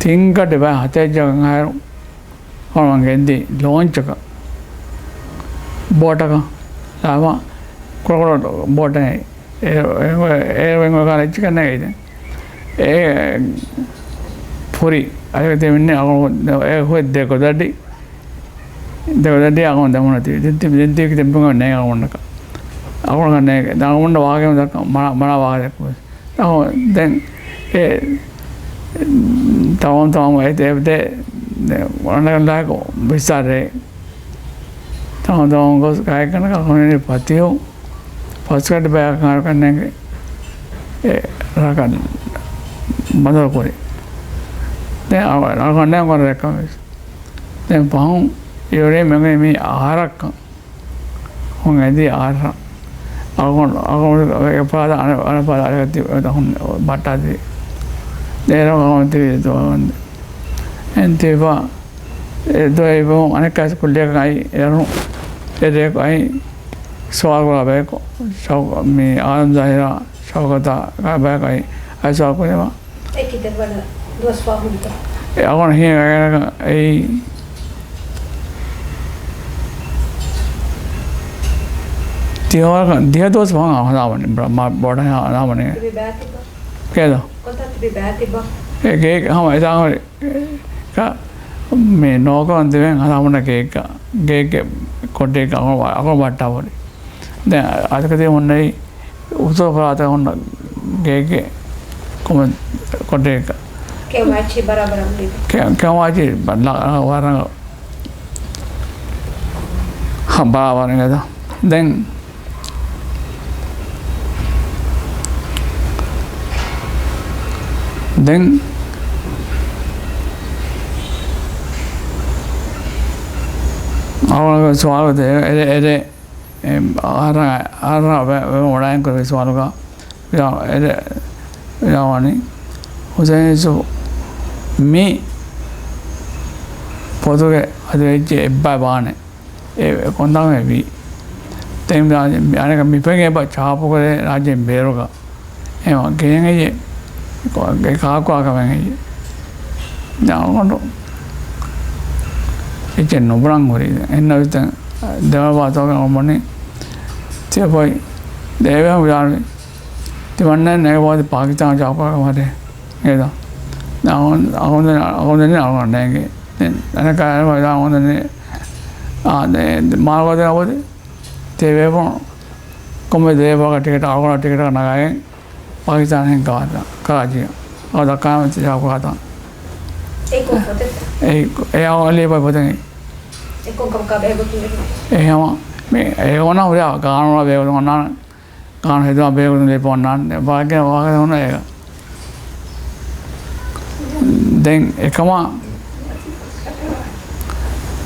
ތިން ގަޑި ބައި ހަތެއް ޖަހަން އަހަރު ހޮޅުމަން ގެންދި ލޯންޗަކަށް ބޯޓަކަށް ލާފަ ކުޑަކުޑަ ބޯޓެއް އެ، އެ، އެ، އެ، އެ، ކާ އެއްޗިކަން ނޭގެ އިތެ. އެ ފުރި އަދި ތެމިންނެ އަޅު އެ ހުއެ ދެ ގޮދަޑި، ދެ ގޮދަޑި އަޅު ދެމުން ތި، ދެން ތި، ދެން ތި ކިތެއް ބުނގަ ނޭ އަޅުގަނޑަކަށް. އަޅުގަނޑަކަށް ނޭގެ. ދެން އަޅުގަނޑަށް ވާގެ ދައްކަ މަނާ، މަނާ ވާގެ ދެއްކުވެ. އަހަ، ދެން އެ ތަމާމް ތަމާމް އެ ދެ، ދެ، ދެ، ވަނަގަނޑާކު ބިސާރެ. ތަމާމް ތަމާމް ގޮސް ގާތްގަނޑަކަށް ހުންނެވި ފަތިހު ފަސްގަޑި ބަޔަކަށް ނޭނގެ އެ ރަކަށް ބަނދަރު ކުރި. ދެން އަ، އަޅުގަނޑު ނޭނގެ ރަކަށް ވެސް. ދެން ފަހުން އިވެރި މެނގެ މި އަހަރަކަށް ހުން އެދި އާރަ. އަޅުގަނޑު، އަޅުގަނޑު އެ ފާދަ އަނެ، އަނެ ފާދަ އަޅަގަތި އެތަ ހުން ބައްޓާދި. ދޭރަ އަޅުގަނޑު ތިވި ދުވަހު ވަންދެ. އެން ތިބާ އެ ދުވަހު އަނެއްކާސް ކުއްލިއަކަށް އައި އެރު، އެރޭކު އައި ސުވާލު ކުރާ ބަޔަކު ޝައު، މި އާލަމް ޒާހިރާ ޝައުކަތާ ބަޔަކު އައި، އައި ސުވާލު ކުރީމަ. އެކި ދެވަނަ ދުވަސް ވާހުންތަ؟ އެ އަޅުގަނޑު ހިނގަ ގަޔަރަކަށް އެއީ ތިހަވަރަކަށް ދިހަ ދުވަސް ވަން ހަދާވަނީ ބްރ-، މާ ބޮޑަށް ހަދާވަނީ. ތިބި ބައިތިބަ؟ ކޭދަ؟ ކޮންތާ ތިބި ބައިތިބަ؟ އެ ގޭ ހަމަ އެތާ ހުރި. ކ-، މި ނޯކަމަށް ދިވެން ހަދާވަނީ ގޭގަ، ގޭގެ ކޮޓީގަ އަގޮ، އަގޮ ބައްޓާ ހުރި. ދެން އަދަކަދި ހުންނައި އުތުރު ފަރާތަށް ހުންނަ ގޭގެ ކޮމެ-، ކޮޓަރިއަކަށް. ކެއުމާއެއްޗި ބަރާބަރަށް ވީ. ކެ-، ކެއުމާއެއްޗި ބަ-، ލަ-، ވަރަށް ހަ، ބަރާބަރަށް އިނގޭތަ. ދެން، ދެން އަޅުގަނޑު ސުވާލު ދޭ، އެރޭ، އެރޭ. އެ، އަހަރަށް، އަހަރަށް ވެ-، ވެ-، ވަޑައިން ކުރެވި ސުވާލުގަ ވިދާ-، އެ-، ވިދާޅުވަނީ، ހުސެން ޔޫސުފް މި ޕޮތުގެ އަދި ވެއްޖެ އެއްބައި ބާނެ. އެ، އެ ކޮންތާކު ވީ. ދެން މި އަނެކަ މި ޕޮތް އެބަ ޗާޕުކުރޭ ރާއްޖޭން ބޭރުގަ. އެ ގެއެއް ހެއްޔެ؟ އެ ކާކު ކާކަމެއް ހެއްޔެ؟ ދެން އަޅުގަނޑު އެއްޗެއް ނުބުނަން ހުރީ. އެހެންނަމަވެސް ދެވަނަ ވާހަކަ އަޅުގަނޑު ބުނީ ތިޔަ ޕޮތް ދޭވޭ ހުރި ތިމަންނަ ނޭގެ ބޯދި ޕާކިސްތާން ޗާޕުކާކަމަށް ހެދޭ. އެދާ. ދެން އަޅުގަނޑު، އަޅުގަނޑު އަޅުގަނޑު ނޭނގެ. ދެން އަނެކާ އަޅުގަނޑު ނޭ-، އާ، ދެ-، މާރުގަދަ ބޯދި ތިޔަ ބޭފުޅުން ކޮންމެ ދޭބައަކަށް ޓިކެޓް، އަޅުގަނޑަށް ޓިކެޓަކަށް ނަގާގެން ޕާކިސްތާން ހިން ކަވާތަ، ކަރާޗީ. އަޅު ދައްކާމެ ޗާޕުކާތަ. އެ ކޮން ފޮތެއްތަ؟ އެ، އެ އަޅު ލިޔެ ބައި ފޮތެއް. އެ ކޮން ކަމަކާ ބެހޭގޮތުން ލިބުނީ؟ އެ ހަމަ މި އެ އޮނާ ހުރިހާ ގާނޫނާ ބެހޭގޮތުން އޮންނާނެ. ގާނޫނު ހެދުމަށް ބެހޭގޮތުން ލިބި އޮންނާނެ. ވާގިނަ ވާހަކަ ހުންނަ އޭގަ. ދެން އެކަމާ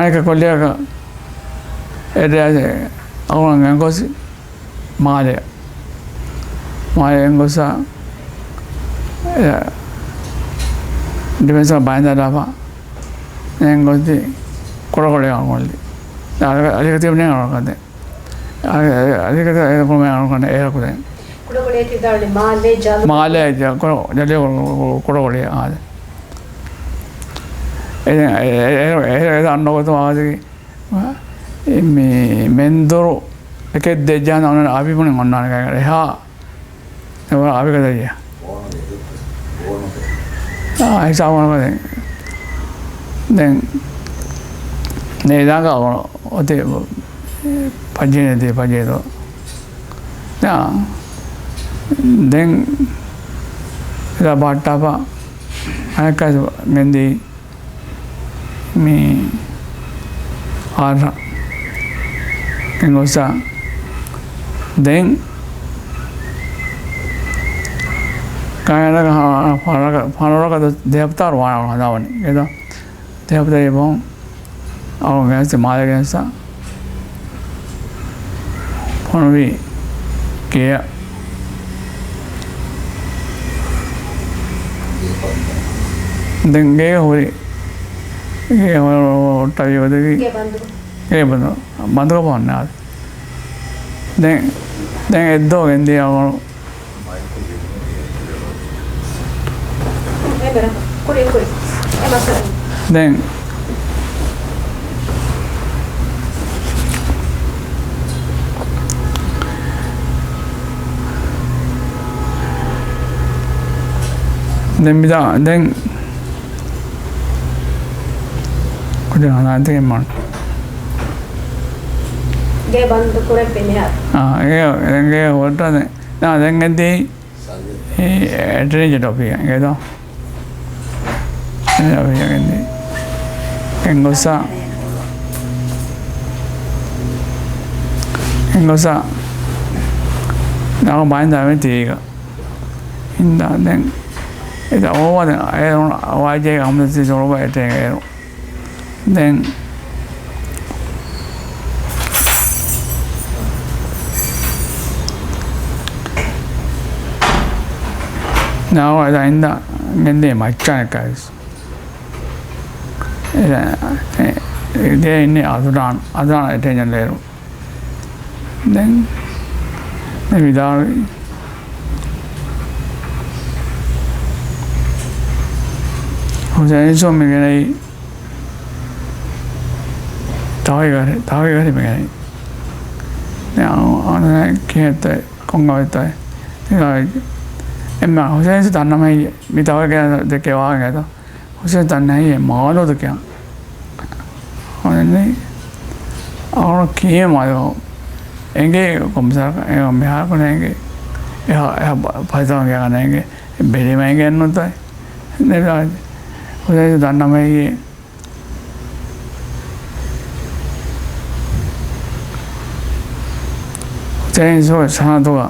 އަނެއްކާ ކޮށްލިއަކަށް އެ ޑްރައިވަރު އަޅުގަނޑު ގެންގޮސް މާލެ، މާލެ ގެންގޮސް ޑިފެންސަށް ބައިންދާލާފަ ގެންގޮސްދި ކުޑަކޮޅެއް އަޅުގަނޑު ކޮށްލި. އަލި، އަލިގަދަ ތިބުނޭ އަޅުގަނޑު ކަން ދެން. އަ، އަ، އަލިގަދަ އެ ކުޅަ މާލެ ޖަލު. ކުޑަކޮޅޭ ތި ދާނެ މާލެ ޖަލު. މާލެ ޖަ، ކުޑަ، ޖަލު ކުޑަ، ކުޑަކޮޅެއް އާދެ. އެ، އެ، އެ، އެ، އެ، އަންނަ ގޮތުން އާދެ. މި މެންދުރު އެކެއް ދެއްޖާނަ އޮންނަ އަވި ބުނި އޮންނާނެ ކައިގަ އެހާ. އެ ވަރަށް އަވި ގަދައްޔާ. އާ، ހިސާބު ކޮށް ދެން. ދެން ނޭދާގަ އޮތީ ޕަޖޭ ދޭ ޕަޖޭ ދޯ. ދެން އެދާ ބަހައްޓާފަ އަނެއްކާ ގެންދީ މި އާރަ ގެންގޮސް ދެން ކައިރަކަށް ފަނަރަކަށް، ފަނަރަކަށް ދެ ހަފްތާ ވާނަ ހަދާވަނީ. އެދާ ދެ ހަފްތާ އެބަހުން އަޅު ގެނެސް މާލެ ގެނެސް ފޮނުވި ގެޔަށް. ދެން ގޭގަ ހުރި، ގޭ ހުއްޓަވި އޮތަކީ ގޭ ބަންދު. ގޭ ބަންދު. ބަންދުގަ ފޯން ނާދެ. ދެން، ދެން އެއްދޯ ގެންދިޔަ އަޅު ދެން، ދެން މިދާ، ދެން ކުދިން ހަނާތެގެ މަން. ގޭ ބަންދު ކުރެއްވި މިހާރު. އާ، އެ، އެ، ގޭ ހުއްޓާ ދެން. ދެން ގެންދީ އެ، އެޓަނީ ޖެނެރަލް އޮފީހަށް އިނގޭތޯ؟ ޖެނެރަލް އޮފީހަށް ގެންދީ. ގެންގޮސްސަ، ގެންގޮސްސަ، ނަގަ ބައިން ދާމެ ތީގަ. ހިންދާ ދެން. އެ އޯވާ ދެން އޭރުން ވާޖޭގެ ހަމަ ތި ސޮޅުބަ އެޓޭގަ އޭރު. ދެން ނާވަ އެދާ އިންދާ ގެންދޭ މައްޗާނެކާވެސް. އެ، އެ، އެ، ދޭ އިންނެ އަދުނާން، އަދުނާން އެޓެންޝަން ލޭރު. ދެން ދެން ވިދާޅުވި ހުސެން އިސް މި ގެނައީ ތަވައިގަރި، ތަވައިގަރި މި ގެނައީ. ދެން އަން، އަން ކިހިނެއްތަ، ކޮން ގަވެއްތަ؟ އެ، އެންމެ ހުސެން އިސް ދަންނަމޭ މި ތަވައިގަރި ދެކެ ވާހަކަ ދޯ. ހުސެން ދަންނައީ މާލޯ ދެކެ. އަންނަނީ އަހަރު ކީއްވެ މާލޯ އެނގޭ ކޮމްސާރަކަށް އެ މިހާރު ކުން އެނގޭ. އެހާ، އެހާ ބަ-، ފައިސާ ގެންނަ އެނގޭ. ބެލީމަ އެނގޭ ނުތައް. ދެން ހުސެން ދަންނަމޭ ހުސެން ސޯ ސާނދުގަ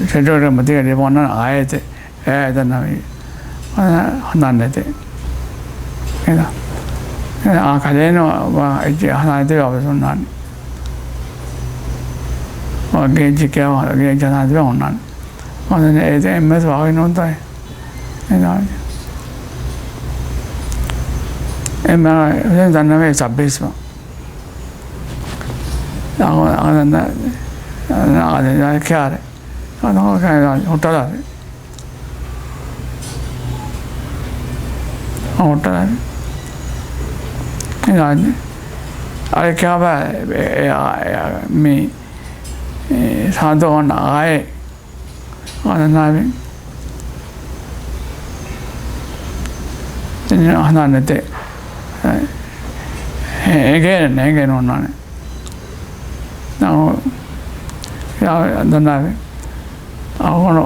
ޝެޑިއުލް މަތީގަ ލިބުން އަންނަ އާޔަތެއް. އެ ދަންނަވީ. އަ، ހަނދާން ނެތޭ. އެ، އެ، އާ ކަލޭނު ވާ އެއްޗެއް ހަނދާން ނެތޭ ވާ ވެސް އޮންނާނެ. ވާ ގޭޖް ކިޔާ ވާ ގޭޖް ހަނދާން ނެތޭ ވާ އޮންނާނެ. އަދަން އެ ދެ އެއްމެސް ވާގި ނޫންތާ. އެ ދާ. އެ މާ ދެން ދަންނަވޭ ސައްބީސް ވާ. އަ، އަ، އަ، އަ، އަ، ކިޔާރެ. އަ، ހުއްޓަލާރެ. ހޮޓަލަށް އަޅެ ކާބާ މި ސާދޯ އޮންނަ އާއެ އަންނާވި އަންނާނެތެ އެގޭ ނޭގޭ ނޯންނާނެ ދަންނާވި. އަހުނު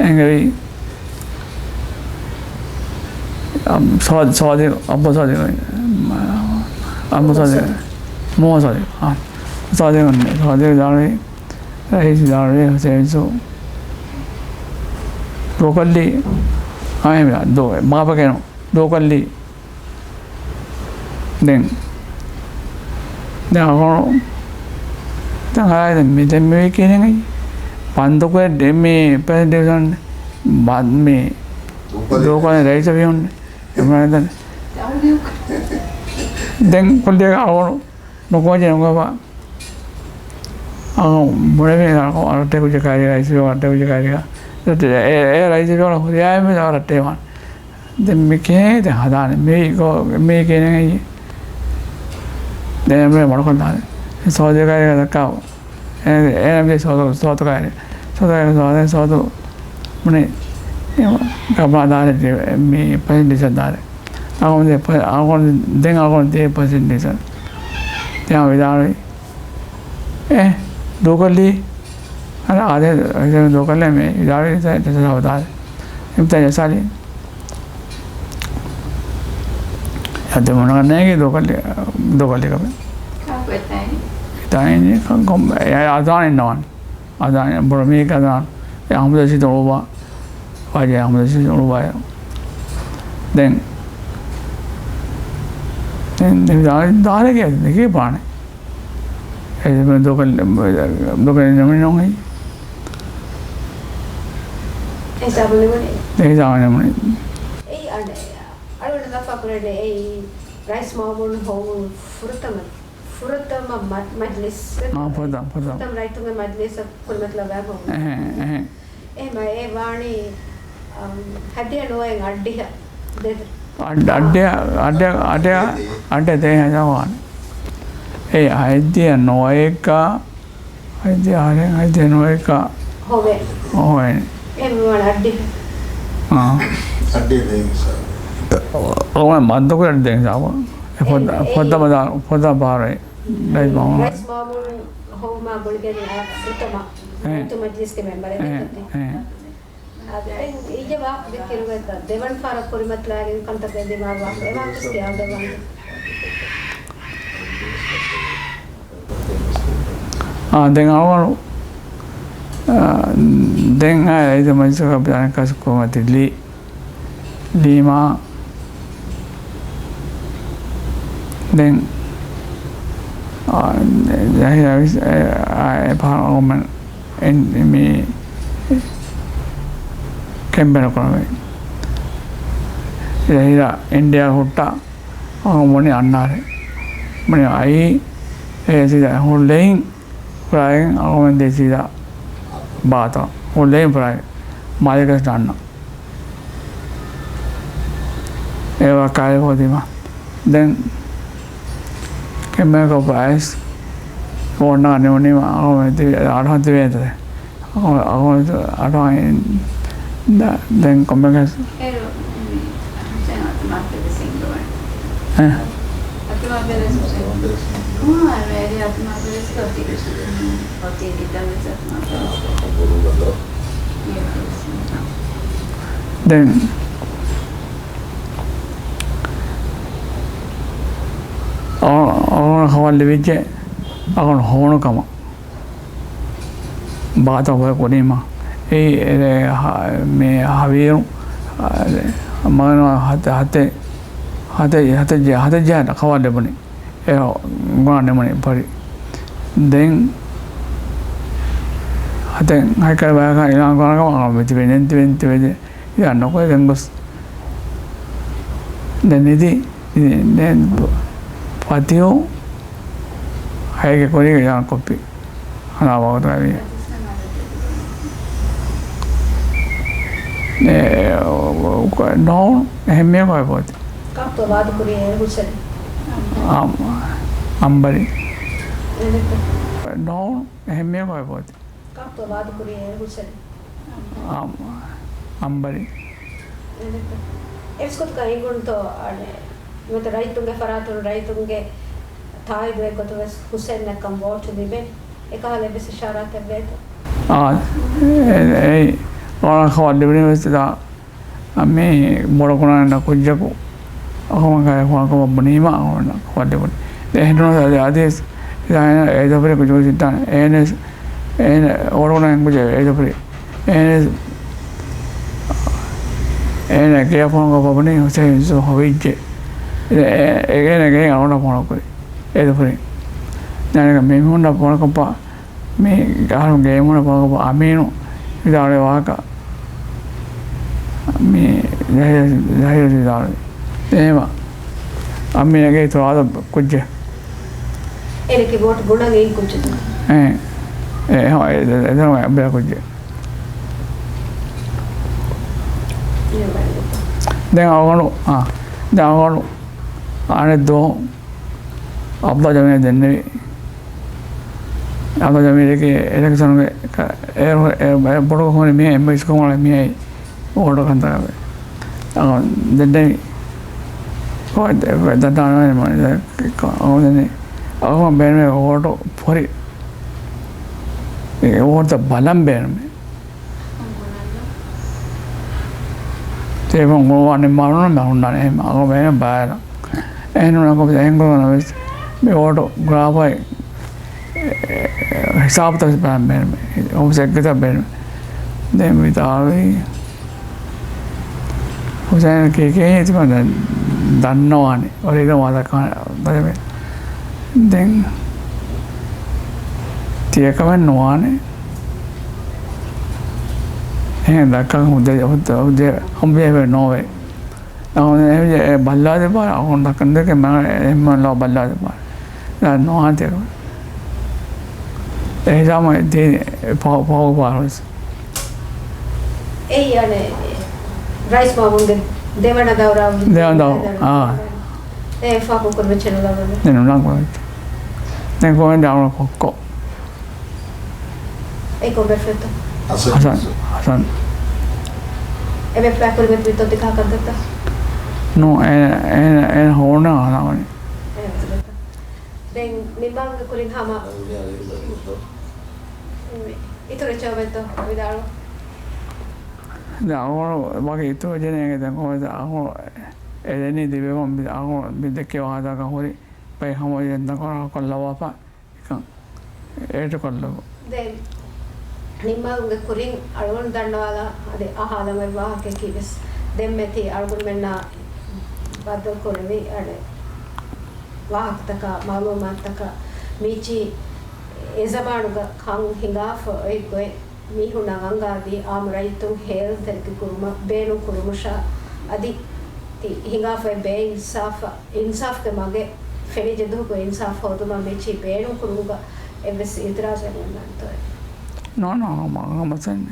އެނގެވި. އަ، ސާދި، ސާދި، އަބްދުލް ސާދި، އަ، އަބްދުލް ސާދި، މުހައްމަދު ސާދި، އާ، ސާދި، ސާދި ދާންވީ، ރައީސް ދާންވީ، ހުސެއިން ސު، ދޫކޮށްލީ، އާ، އެހެން ދޫ، މާފަކޭނު، ދޫކޮށްލީ. ދެން، ދެން އަޅުގަނޑު، ދެން އާ، ދެން މި، ދެން މި ކިހިނެއް؟ ބަންދުކޮށް ދެން މި ޕްރެޒެންޓޭޝަން ބަ-، މި ދޫކޮށްލަން ރައީސަށް ވިހުން. ދެން ކުއްލިއަކަށް އަޅުގަނޑު ނުކުމެ ނުކުމެ އަ، ބުނެވި އަ، ރައްޓެ ކުއްޖަކާރި ރައީސް ވިޔަ، ރައްޓެ ކުއްޖަކާރި ރައީސް ވިޔަ ހުރިހާ މި ރައްޓެ ވާނެ. ދެން މި ކިހިނެއް ދެން ހަދާނެ؟ މީ ކޮ-، މީ ކިހިނެއް އެއީ؟ ދެން މި މަޑުކޮށްލާނެ. ސޯދަކާރި ދައްކާ. އޭ، އޭނަ މި ސޯދަ-، ސޯދަކާރި. ސޯދަ-، ސޯދަ-، ސޯދު ބުނި. ކަމާ ދާނެ މި ޕްރެޒެންޓޭޝަން ދާނެ. އަޅުގަނޑު ދޭ ޕްރެ-، އަޅުގަނޑު ދެން އަޅުގަނޑު ދޭ ޕްރެޒެންޓޭޝަން. ދެން ވިދާޅުވި. އެ، ދޫކޮށްލީ. އަނެއް އާދެ، ދޫކޮށްލޭ މި ވިދާޅުވި ތަ-، ތަ-، ތަ-، ތަ-، ތަ-، އިމްތިޔާޒް ޖައްސާލީ. އަދި މުނަގަންނޭގެ ދޫކޮށްލި-، ދޫކޮށްލި ކަމެއް. ކާކު އެތާއިން؟ އެތާއިން ކޮން-، ކޮން-، އެ އަޒާން އިންނަވާނެ. އަޒާން ބުރަމީގެ އަޒާން. އެ އަހްމަދު ރަޝީދު އުޅުއްވާ. ވާޖި އަހްމަދު ރަޝީދު އުޅުއްވާ. ދެން، ދެން، ދެން ދާ-، ދާރެގެ ދެކޭ ބާނެ. އެ ދެމެ ދޯކަން، ދޯކަން ނަމަ ނޫން ހައި. އެ ހިސާބު ނިމުނީ. އެ ހިސާބު ނިމުނީ. އެއީ އަނެއް، އަޅުގަނޑު ލަފާ ކުރަނީ އެއީ ރައީސް މާމޫން ހޮވުނު ފުރަތަމަ، ފުރަތަމަ މަ-، މަޖްލިސް. އާ، ފުރަތަމަ، ފުރަތަމަ. ފުރަތަމަ ރައްޔިތުންގެ މަޖްލިސް ކުރިމަތިލަވާ ހޮވުނު. އެހެން، އެހެން. އެހެން އެ ވާނީ، އަމް، ހައްދިޔަ ނުވައެއް އައްޑިހަ ދޭތެ. އައް-، އައްޑިހަ، އައްޑިހަ، އައްޑިހަ، އައްޑިހަ ދޭ ހައްދިޔަ ވާނެ. އެ ހައްދިޔަ ނުވައެއްގަ، ހައްދިޔަ އަހަރެން ހައްދިޔަ ނުވައެއްގަ ހޮވޭ. ހޮވޭ. އެ މިވަން އައްޑިހަ. އާ. އައްޑިހަ ދޭ ހިސާބު. އޮވެ މައްދުކުރެއް ދޭ ހިސާބު. އެ ފޮއްދަ-، އެ، އެ. ފޮއްދަމަ ދާ-، ފޮއްދަ ބާރައި. ރައީސް މާމޫނު. ރައީސް މާމޫނު ހޮވުމާ ގުޅިގެން އަ، ފުރަތަމަ އެ. ރައްޔިތު މަޖްލިސްގެ މެމްބަރެއް އެ، ދެކޮށްދީ. އެ. އަދި ދެން އިއްޔެ ވާހަކަ ދެއްކި އިރުގަ ދެވަނަ ފަހަރަށް ކުރިމަތިލާގެން ކަންތައް ދިމާވާ އެވާހަކަ ކިޔާ ދެވަން. އާ، ދެން އަޅުގަނޑު، އާ، ދެން އާ އެއް މަޖިލިސަކަށް ބިދާނެ ކަސް ކުރުމަތި ލީ. ލީމާ ދެން، އާ، ޒަހީރާ ވިސް-، އެ، އާ، އެ ޕާރލަމެންޓް އިން-، މި ކެމްޕޭން ކުރަމެ. ޒަހީރާ އިންޑިޔާ ހުއްޓާ، އަ، މުނި އަންނާރެ. މުނި އައީ، އެ، ސީދާ ހުޅެއިން ފުރާގެން އަޅުގަނޑު ދޭ ސީދާ ބާތަ. ހުޅެއިން ފުރާގެން މާލޭގަސް އަންނަ. އެ ވަކާލެ ހޯދީމަ. ދެން ކެމޭކޯ ޕްރައިސް ފޯންނާ ނިމުނީމަ އަޅުގަނޑު ތި-، އަޅުގަނޑު ތިބޭތަ. އަޅުގަނޑު އަޑުއަހަން ދ-، ދެން ކޮންމެކަސް. އޭރު މި ހުސެން އަތުމާފިޔަ ވެސް ހިންގަވަން. އެ. އަތުމާފިޔަ ވެސް ހުސެން. ހުން، އަރު އޭރު އަތުމާފިޔަ ވެސް އޮތީ. އޮތީ ގިތަން ވެސް އަތުމާފިޔަ ވެސް. ދެން އަ-، އަޅުގަނޑަށް ޚަބަރު ލިބިއްޖެ އަޅުގަނޑު ހޮވުނު ކަމަށް. ބާތަ އޮވެ ކުރީމަ. އެ، އެ، ހަ-، މި ހަވީރު، އަ، މަގަނު ހަތެ، ހަތެ، ހަތެ، ހަތެއް ޖެ-، ހަތެއް ޖެހޭ ޚަބަރު ލިބުނީ. އެ ގުނާ ނިމުނީ ޕަރި. ދެން ހަތެއް ހަތްކަރަ ބަޔަކަށް އިލާން ކުރާ ކަމަށް އަޅުގަނޑު މި ތިބެ، ދެން ތިބެ، ތިބެ، އިލާން ނުކުރޭ ދެން ގޮސް. ދެން ނިދި، ނިދި، ދެން ފަތިހު ހައިގެ ކުރީގެ އިލާން ކޮށްފި. ހަނާ ވަގުތުގައި ވީ. އެ، ނޯން އެހެން މީހަކު އޮތް ފޯތި. ކާކު ވާދަކުރީ އޭރު ހުސެން؟ އަ-، އަނބަރި. ނޯން އެހެން މީހަކު އޮތް ފޯތި. ކާކު ވާދަކުރީ އޭރު ހުސެން؟ އަ-، އަނބަރި. އެވެސް ގޮތަކަށް އެނގުންތޯ އަނެއް ނުވަތަ ރައްޔިތުންގެ ފަރާތުން ރައްޔިތުންގެ ތާއީދު އެއްގޮތުން ވެސް ހުސެންއަށްކަން ވޯޓު ލިބޭ. އެކަހަލަ އެއްވެސް އިޝާރާތެއް ވޭތޯ؟ އާ، އެ، އެ، ވަރަށް ޚަބަރު ލިބުނީ ވެސް އެދާ މި ބޮޑުކުރާނެ ކުއްޖަކު އަޚުމަކާ އެފާކު ބުނީމަ އަޚުމަންނަށް ޚަބަރު ލިބުނީ. ދެން އެހެންނުވެސް އަދި އަދިވެސް އެދާ އޭދަފުރި ކުއްޖަކު ސިއްތާނެ. އޭނަސް އޭނަ ބޮޑުކުރާނެ ކުއްޖެއް އޭދަފުރި. އޭނަސް އޭނަ ގެޔަށް ފޯނުކޮށް ބުނީ ހުސެން ޔޫސުފް ހޮވިއްޖެ. އޭ، އޭނަ ގެއިން އަޅުގަނޑަށް ފޯނުކުރި އޭދަފުރި. ދެން މީހުންނަށް ފޯނުކޮށްފަ މި އަހަރު ގޭމުން ފާކު އަމީނު ވިދާޅުވި ވާހަކަ މި ޒަހީރު، ޒަހީރު ވިދާޅުވި. އެހެމަ އަމީނަގެ ތުރާދަ ކުއްޖެ. އޭނަގެ ވޯޓް ގުނަން އިން ކުއްޖެ. އެ، އެ، އެ، އެ، އެ، އެ، ބެ ކުއްޖެ. ދެން އަޅުގަނޑު، އާ، ދެން އަޅުގަނޑު އަނެއް ދުވަހު އަބްދުﷲ ޖަމީލަށް ދެންނެވި. އަބްދުﷲ ޖަމީލަކީ އެލެކްޝަނުގެ ކަ-، އޭރު، އޭ، ބޮޑު ކޮމިޓީ މީހެއް، އެމްއެސް ކޮމިޓީ މީހެއް ވޯޓު ކަންތަކަށް ވެ. އަ، ދެންނެވި. ކޮ-، ދެ-، ދަންނާނެ މަ-، ދެ-، ކޮ-، އަ، ދެން އަޅުގަނޑު ބޭނުމޭ ވޯޓު ފޮރި. އެ ވޯޓުތައް ބަލަން ބޭނުމޭ. ތެލެފޯން ގުޅުވާ ނިންމާލުން މެ ހުންނާނެ އެހެން އަޅުގަނޑު ބޭނުން ބައިވެލަން. އެހެން ނޫން ކޮންމެ އެހެން ގުޅުވާ ނަމަވެސް މި ވޯޓު ގުޅާފައި ހިސާބުތައް ވެސް ބަލަން ބޭނުމޭ. އޮފީސް އެއްގަތަށް ބޭނުމޭ. ދެން ވިދާޅުވީ ހުސެން ކީކޭ ތިމަން ދަންނަވާނެ. އޮރީގަ ވާދަކާ ދަންނަވާނެ. ދެން ތިޔަކަމެއް ނުވާނެ. އެހެން ދައްކަން ހުދެ، ހުދެ، ހުދެ، ހުދެ ނޯވޭ. އަހުން އެ ބައްލާދެއްވާ، އަހުން ދައްކަން ދެކެ މަ-، އެހެން ލޯ ބައްލާދެއްވާ. ނުވާނެ ތިޔަކަމެއް. އެހިސާބުން ތި ފަހު، ފަހު ފާރުވެސް. އެއީ އަނެއް ރައީސް މާމޫންގެ ދެވަނަ ދައުރާ. ދެވަނަ ދައުރާ، އާ. އެ ފާކު ކުރިމައްޗެއް ނުލައްވަން. ދެން ނުލައްވަން. ދެން ކޮމެންޓް އަޅު ކޮއްކޮ. އެ ކޮބެފެތޯ؟ ހަސަން. ހަސަން. އެ ބެފްލާ ކުރިމަތި ވިތޯ ތިކާ ކަންތައްތަ؟ ނޫ، އެ، އެ، އެ ހޯނަ އަނާވަނީ. އެ ދެން ނިމާގެ ކުރިން ހަމަ އިތުރު އެއްޗެއް ވެތޯ ވިދާޅު. ދެން އަހުރު ވަކި އިތުރު ޖެނޭގެ ދެން ކޮވެތަ އަހުރު އެދެނީ ދިވެވަން މި އަހުރު މި ދެކެ ވާހަކަ ހުރި ބައި ހަމަ އެންތަ ކޮރާ ކޮށްލަވާފަ އެކަން އޭޑް ކޮށްލަވަ. ދެން ނިންމާލުމުގެ ކުރިން އަޅުގަނޑު ދަންނަވާލާ އަދި އަހާލަން އޮތް ވާހަކައަކީ ވެސް ދެންމެ ތި އަޅުގަނޑުމެންނާ ބައްދަލު ކުރެވި އަނެއް ވާހަކަތަކާ މައުލޫމާތުތަކާ މީޗީ އެ ޒަމާނުގަ ކަން ހިނގާފަ އޮތް ގޮތް މީހުންނަށް އަންގާދީ، އާއްމު ރައްޔިތުން ހޭލުންތެރިކި ކުރުމަށް ބޭނުން ކުރުމުށާ އަދި ތި ހިނގާފައި ބޭއިންސާފަށް، އިންސާފްގެ މަގެއް ފެނިއްޖެ ދުވަހަކު އިންސާފް ހޯދުމަށް މިއްޗި ބޭނުން ކުރުމުގަ އެއްވެސް އިއުތިރާޒެއް ނޯންނާނެތޯއޭ؟ ނޯ، ނޯ، ހަމަ، ހަމަ ސެން.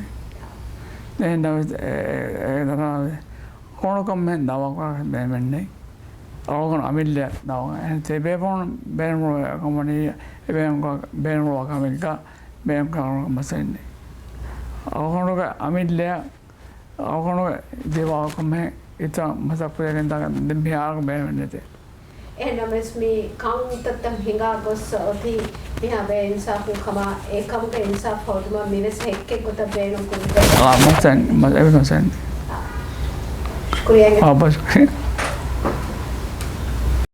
ދެން ދަވެސް އެ، އެ، އެ، ދަރާ ކޯނުކަމެއް ދަވާކުރާ ބޭނުމެއް ނެތް. އަޅުގަނޑު އަމިއްލަ ދަވާ، އެ، ތިބޭފުޅުން ބޭނުން ކަމަނީ، އެ ބޭނުން ބޭނުން ކަމެއްގަ ބޭނުން ކަމަށް ސެން. އަޅުގަނޑުގެ އަމިއްލަ އަޅުގަނޑު ދިވާކުމެ އިތަ މަސައްކުތެއް ދެން މިހާރު ބޭނުމެއް ނެތޭ. އެހެންނަމަވެސް މި ކަންތައްތައް ހިނގާ ގޮސް އޮތީ މިހާ ބޭއިންސާފު ކަމާ، އެ ކަމުގެ އިންސާފް ހޯދުމަށް މިވެސް ހެއްކެއް ގޮތަށް ބޭނުން ކުރި. އާ، މަސަން، މަ-، އެވެ މަސަން. ޝުކުރިޔާ. އާ، ބަސް.